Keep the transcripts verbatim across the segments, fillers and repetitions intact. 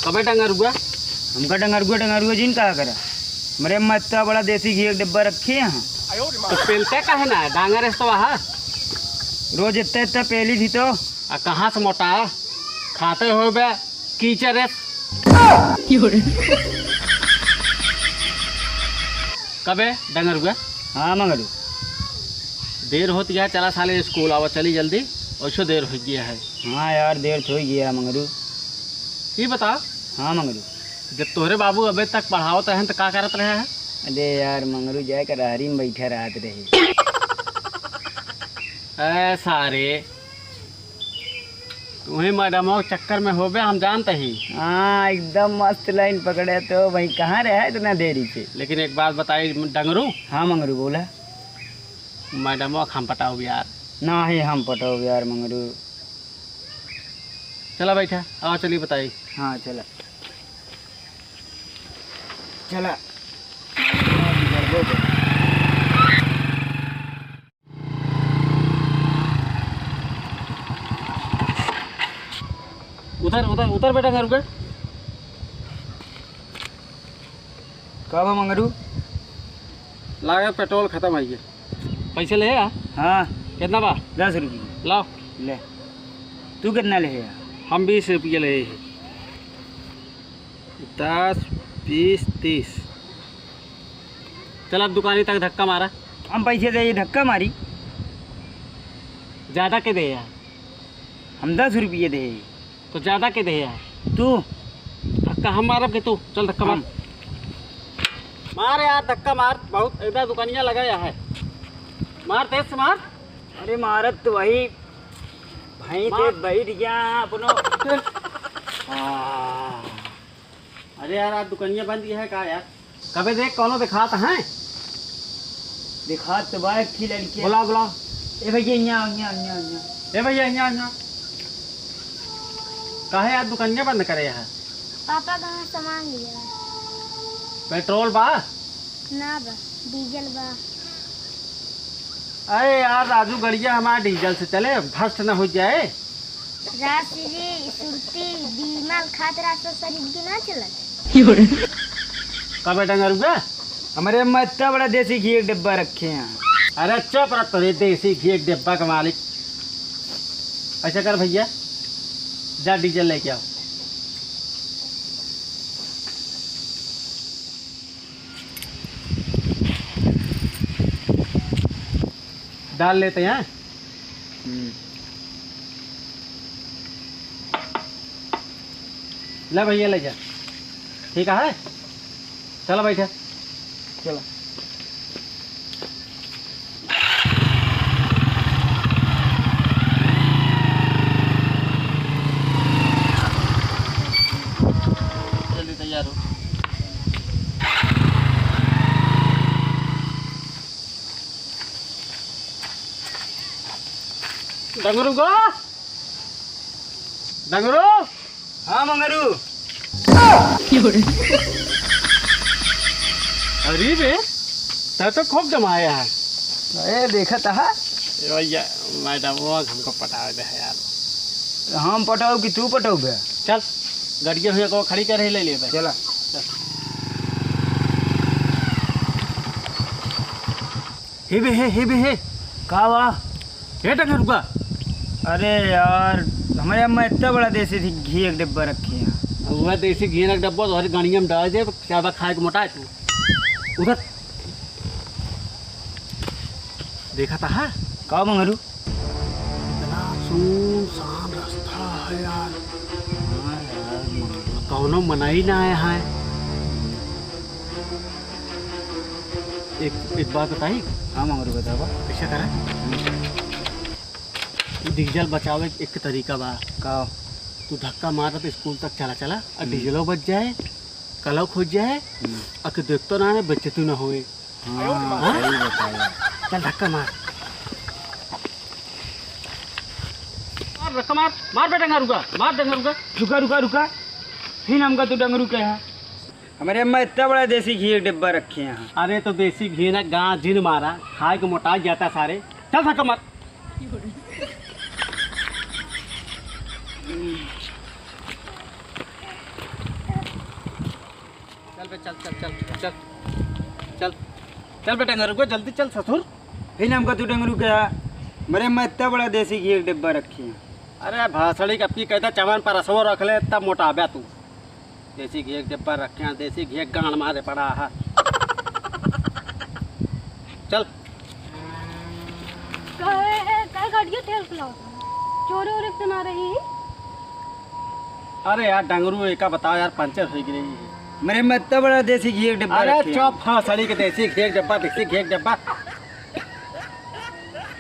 कबे डंगरुआ? हमका डंगरुआ, डंगरुआ जिन कहा करा। हमरे अम्मा इतना बड़ा देसी घी एक डिब्बा रखे हैं। तो पेलते काहे ना, डांगर है तो वहाँ। रोज इतना इतना पेली थी तो। आ कहाँ से मोटा? खाते हो बे कीचड़ है। कबे डंगरुआ? हाँ मंगरू। देर होत गया, चला साले स्कूल आवा, चली जल्दी, ओइसो देर होइ गया है। हाँ यार, देर तो होइ गया मंगरू। ये बता। हाँ मंगरू। जब तोहरे बाबू अबे तक पढ़ावत रहन त का करत रहे हैं? अरे यार मंगरू, जाए के रहरी में बैठा रहत रहे। ए सारे, तुम्हें मैडमों के चक्कर में होबे, हम जानते ही। हाँ, एकदम मस्त लाइन पकड़े तो भाई, कहाँ रहे इतना देरी से? लेकिन एक बात बताई डंगरू। हाँ मंगरू, बोला। मैडमों के हम पटाओ यार। ना ही हम पटाओ यार मंगरू। चला बैठा, आओ चलिए बताई। हाँ चला, चला। उतर, उतर, उतर बेटा, घर उतर। का बा मंगरू? लागे पेट्रोल खतम है ये। पैसे ले आ? हाँ। कितना बा? दस रुपये। लाओ। ले। तू कितना ले आ? हम बीस रुपये ले हैं। दस, बीस, तीस। चल, अब दुकानी तक धक्का मारा। हम पैसे दे, धक्का मारी। ज्यादा के दे यार। हम दस रुपये दे। तो ज्यादा के दे यार। तू। धक्का हम मारब के तू? चल, धक्का मार। हम। मार यार, धक्का मार। बहुत इधर दुकानिया लगा या है। मार, तेज से मार। अरे, मारत तो वही। भाई मार। ते बैठ गया अपनो। हाँ। अरे यार, आज दुकनिया बंद है का यार? कबे देख, कौनो दिखात है? दिखात तो बा, एक ठे लड़की। बुलाओ, बुलाओ। ए भैया, यहाँ, यहाँ, यहाँ, यहाँ। ए भैया, यहाँ, यहाँ। काहे आज दुकनिया बंद करे है? पापा कहाँ सामान लिया? पेट्रोल बा? ना बा, डीजल बा। अरे यार राजू, गड़िया हमार डीजल से चले, भ्रष्ट न हो जाए। राशि, सुरती, बीमल खात रास्ता शरीर के ना चलत। कबे डंगरुआ? हमरे अम्मा इतना बड़ा देसी घी एक डिब्बा रखे हैं। अरे चुप रह, तोरे देसी घी एक डिब्बा का मालिक। ऐसा कर भैया, जा डीजल लेके आओ। डाल लेते हैं। हम्म। ले भैया, ले जा। ठीक है, चलो बैठे। चलो। जल्दी तैयार हो। डंगरू गो, डंगरू। हाँ मंगरू। अरे बे, तै तो खूब जमाया है। अरे देखा तहा। ए भैया, मैडम वो हमको पटावे दे है यार। हम पटाऊ कि तू पटाऊ बे? चल, गड़िया भैया को खड़ी कर ही ले लिए बे। चला। चल। हे बे, हे, हे बे, हे। का बा? हे डंगरुआ। अरे यार, हमरे अम्मा इतना बड़ा देसी घी-, घी एक डिब्बा रखे हैं। वह देसी घी एक डिब्बा तो हर गणिया में डाल दे, ज्यादा खाए के मोटा है तू। उधर। देखा तहा? का मंगरू? इतना सुनसान रास्ता है यार। हाँ यार, कौनो मनई ना आया है। एक, एक बात बताई? हाँ मंगरू, बतावा। ऐसा करा, डीजल बचावे एक तरीका बा। का? तू धक्का मारत स्कूल तक चला चला, और हम्म। डीजलो बच जाए, कलौ खोज जाए, हम्म। और के देखतो ना, ना बेइज्जती ना होए। हाँ, हाँ? सही बताया। चल धक्का मार। मार धक्का मार, मार बे डंगरुआ, मार डंगरुआ। रुका, रुका, रुका। फिर हमका तू डंगरू कहा। हमरे अम्मा इतना बड़ा देसी घी एक डिब्बा रखे हैं। अरे तो देसी घी ना गाँ जिन मारा, खाए के मोटा जाता सारे। चल धक्का मार। चल, चल, चल, चल, चल, चल बेटा, घर को जल्दी चल ससुर। फिर हमका तू डंगरू कहा, मरे मैं इतना बड़ा देसी घी एक डिब्बा रखे हैं। अरे भासड़ी के अपनी कहता चमन पर रसवा रख ले, इतना मोटा बे तू। देसी घी एक डिब्बा रखे हैं, देसी घी एक गांड मारे पड़ा है। चल। काहे है, काहे गाड़िया तेल पिलाओ? चोरी ओरी तो ना रही? अरे यार डंगरू, एका बताओ यार, पंचर हो गई। मेरे में इतना बड़ा देसी घी एक डिब्बा अरे रखे हैं। चुप, हाँ, सड़ी के देसी घी एक डिब्बा, देसी घी एक डिब्बा।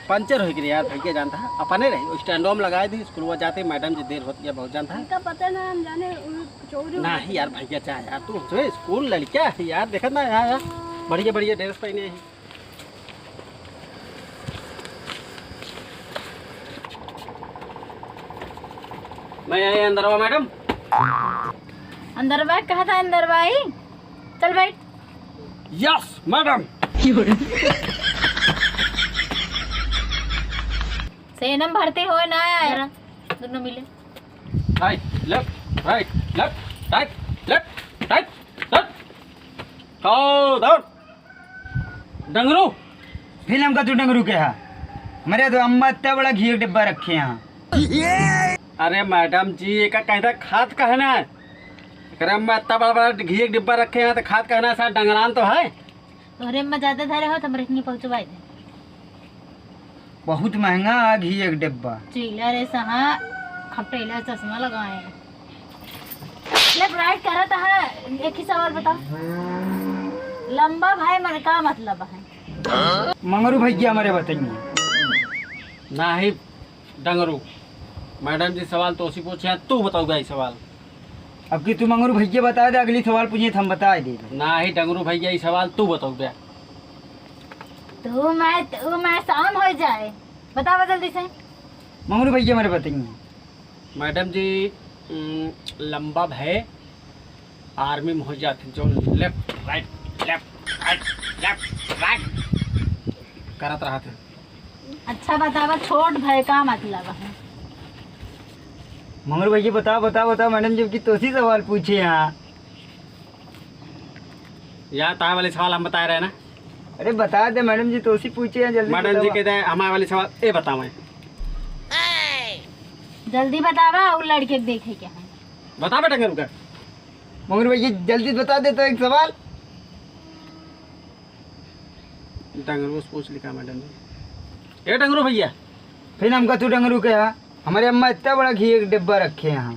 पंचर हो गई यार, भैया जानता है, अपने रही, स्टैंडो में लगाए दी, स्कूल में जाते, मैडम जी देर होती है बहुत जानता है। इनका पता ना, हम जाने, उ चोरी हो नहीं गई। यार, भैया चाहे यार, तू हमसे स्कूल लड़किया है यार, देखा ना यार, यार, बढ़िया बढ़िया ड्रेस पहने हैं। मैं आई अंदरवा मैडम। अंदरवा कहा था, अंदरवा आई। चल बैठ। यस मैडम। सेनम भर्ती हो ना आया। दोनों मिले। राइट, लेफ्ट, राइट, लेफ्ट, राइट, लेफ्ट, राइट, लेफ्ट। खाओ, दौड़। डंगरू। फिर हमका तू डंगरू कहा? मरे तो अम्मा इतना बड़ा घी एक डिब्बा रखे हैं। अरे मैडम जी, एका कहता खात कहना है। अरे अम्मा इतना बड़ा बड़ा घी एक डिब्बा रखे हैं तो खात कहना है, साथ डंगरान तो है। तोहरे अम्मा ज्यादा धरे हो, तो हमरे नहीं पहुँचवाए दे। बहुत महंगा आ घी एक डिब्बा। चिल्लर ऐसा हाँ, खपटेला चश्मा लगाए हैं। लेफ्ट राइट करत है, एक ही सवाल बताओ, लंबा भाई मन का मतलब है? मंगरू भैया हमारे बताइए। नाही डंगरू, मैडम जी सवाल तो उसी पूछे हैं, तू बताओ भाई सवाल। अब की तू मंगरू भैया बता दे, अगली सवाल पूछिए तो हम बता दे। नाही डंगरू भैया, ये सवाल तू बताओ बे। तू मैं, तू मैं शाम हो जाए, बतावा जल्दी से। मंगरू भैया हमारे बताइए। मैडम जी, उम, लंबा भय आर्मी में हो जाते, जो लेफ्ट राइट, लेफ्ट राइट, लेफ्ट राइट करत रहत हैं। अच्छा बतावा, छोट भय का मतलब है? मंगरू भैया बताओ, बताओ, बताओ, मैडम जी की तोसी सवाल पूछे यहाँ। या ताए वाले सवाल हम बताए रहे ना। अरे बता दे मैडम जी, तोसी पूछे हैं, जल्दी मैडम जी बतावा। कहते हैं हमारे वाले सवाल, ए बताओ मैं। जल्दी बतावा, वो लड़के के देखे क्या है? बता बेटा, रुका। मगर भैया जल्दी बता दे तो एक सवाल। डंगरू से पूछ लिखा मैडम जी। ए डंगरू भैया। फिर हमका तू डंगरू कहा? हमारे अम्मा इतना बड़ा घी एक डिब्बा रखे हैं।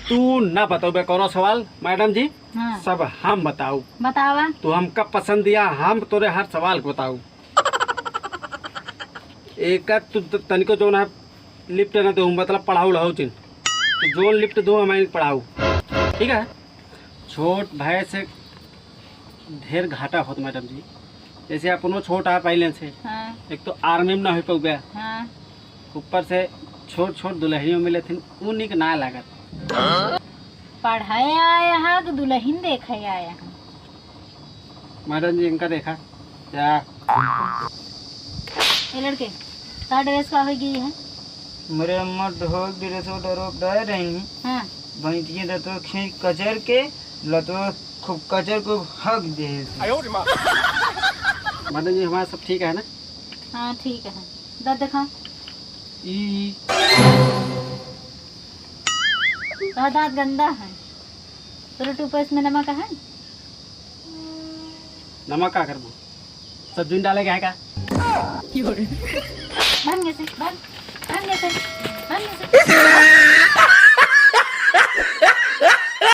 तू ना बताओ बे कौनो सवाल मैडम जी। हाँ। सब हम बताऊ। बतावा। तू हमका पसंद दिया, हम तोरे हर सवाल को बताऊ। एक तू त-, तनिको जौन है लिफ्ट ना दो, मतलब पढ़ाऊ लहो चिन। तू जौन लिफ्ट दो हमें पढ़ाऊ। ठीक है। छोट भय से ढेर घाटा होत मैडम जी। जैसे अपनो छोट आ पहले से। हाँ। एक तो आर्मी में ना हो पाऊ गया। हाँ। ऊपर से छोट छोट दुल्हनियों मिले थे, उ निक ना लागत। पढ़ाए आया है कि दुल्हन देखे आया है? मैडम जी, इनका देखा क्या? ए लड़के, का ड्रेस का हो गई है? मेरे अम्मा ढोल ड्रेस और डरो डाल रही। हाँ। भैंसिए दतो खींच कचर के, लतो खूब कचर को हक दे। मैडम जी, हमारा सब ठीक है ना? हाँ, ठीक है। दाँत देखा। ई। तोहर दाँत गंदा है। तोरे टूथपेस्ट में नमक है? नमक का करबो? सब्जी में डाले के है का? भाग यहाँ से, भाग, भाग यहाँ से, भाग यहाँ से।